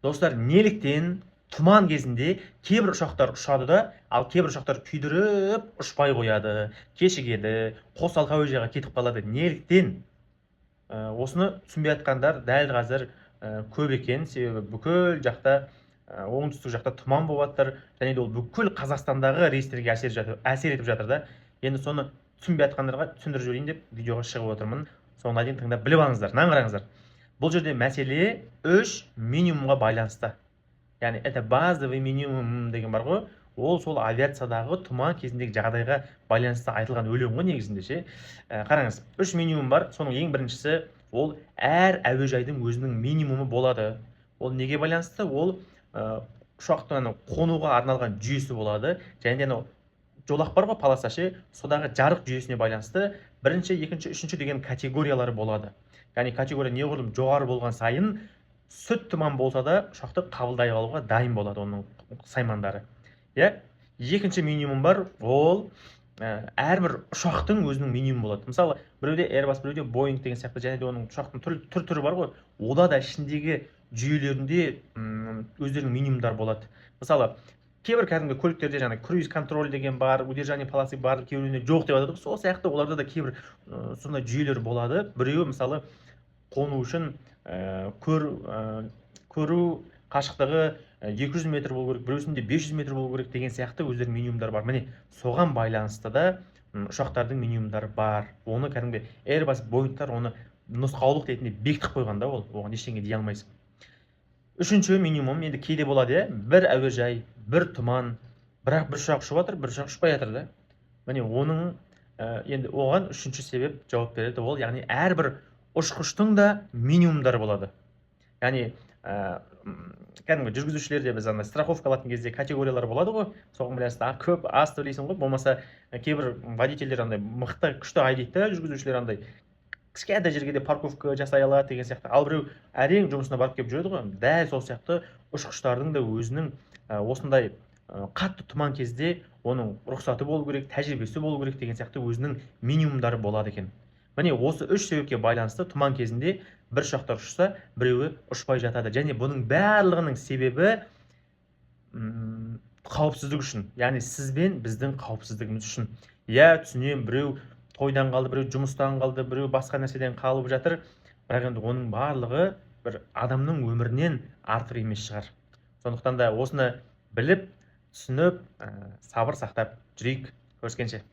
Достар, неліктен тұман кезінде кейбір ұшақтар ұшады да, ал кейбір ұшақтар күйдіріп ұшпай қояды, кешігеді, қосалқы әуежайға кетіп қалады? Неліктен? Осыны түсінбей жатқандар дәл қазір көп екен, себебі бүкіл жақта, оңтүстік жақта тұман болып жатыр және де ол бүкіл Қазақстандағы рейстерге әсер етіп жатыр да. Енді соны түсінбей жатқандарға түсіндіріп жіберейін деп видеоға шығып отырмын. Соңына дейін тыңдап біліп алыңыздар. Мынаны қараңыздар, бұл жерде мәселе үш минимумға байланысты, яғни это базовый минимум деген бар ғой. Ол сол авиациядағы тұман кезіндегі жағдайға байланысты айтылған өлең ғой негізінде ше. Қараңыз, үш минимум бар. Соның ең біріншісі, ол әр әуежайдың өзінің минимумы болады. Ол неге байланысты? Ол ұшақтың анау қонуға арналған жүйесі болады және де анау жолақ бар ғой, полоса ше, содағы жарық жүйесіне байланысты бірінші, екінші, үшінші деген категориялары болады. Яғни категория неғұрлым жоғары болған сайын, сүт тұман болса да, ұшақты қабылдай алуға дайын болады оның саймандары, иә. Екінші минимум бар, ол әрбір ұшақтың өзінің минимумы болады. Мысалы, біреуде Airbus, біреуде Boeing деген сияқты және де оның ұшақтың түр түрі бар ғой, ода да ішіндегі жүйелерінде өздерінің минимумдары болады. Мысалы, кейбір кәдімгі көліктерде жаңағы круиз контроль деген бар, удержание полосы бар, кейбіреуінде жоқ деп жатады ғой. Сол сияқты оларда да кейбір сондай жүйелер болады. Біреуі, мысалы, қону үшін көру қашықтығы 200 метр болу керек, біреусінде 500 метр болу керек деген сияқты өздерінің минимумдары бар. Міне, соған байланысты да ұшақтардың минимумдары бар. Оны кәдімгі Airbus, Boeingтар оны нұсқаулық ретінде бекітіп қойған да, ол оған ештеңе дей алмайсың. Үшінші минимум, енді кейде болады, иә, бір әуежай, бір тұман, бірақ бір ұшақ ұшып жатыр, бір ұшақ ұшпай жатыр да. Міне, оның енді оған үшінші себеп жауап береді. Ол, яғни, әрбір ұшқыштың да минимумдары болады. Яғни кәдімгі жүргізушілерде біз ана страховка алатын кезде категориялар болады ғой, соған байланысты көп, аз төлейсің ғой. Болмаса кейбір водительдер андай мықты, күшті айдайды да, жүргізушілер андай кішкентай жерге де парковка жасай алады деген сияқты, ал біреу әрең жұмысына барып келіп жүреді ғой. Дәл сол сияқты ұшқыштардың да өзінің осындай қатты тұман кезде оның рұқсаты болу керек, тәжірибесі болу керек деген сияқты өзінің минимумдары болады екен. Міне, осы үш себепке байланысты тұман кезінде бір ұшақтар ұшса, біреуі ұшпай жатады. Және бұның барлығының себебі қауіпсіздік үшін, яғни сіз бен біздің қауіпсіздігіміз үшін. Иә, түсінемін, біреу тойдан қалды, біреу жұмыстан қалды, біреу басқа нәрседен қалып жатыр, бірақ енді оның барлығы бір адамның өмірінен артық емес шығар. Сондықтан да осыны біліп, түсініп, сабыр сақтап жүрейік. Көріскенше!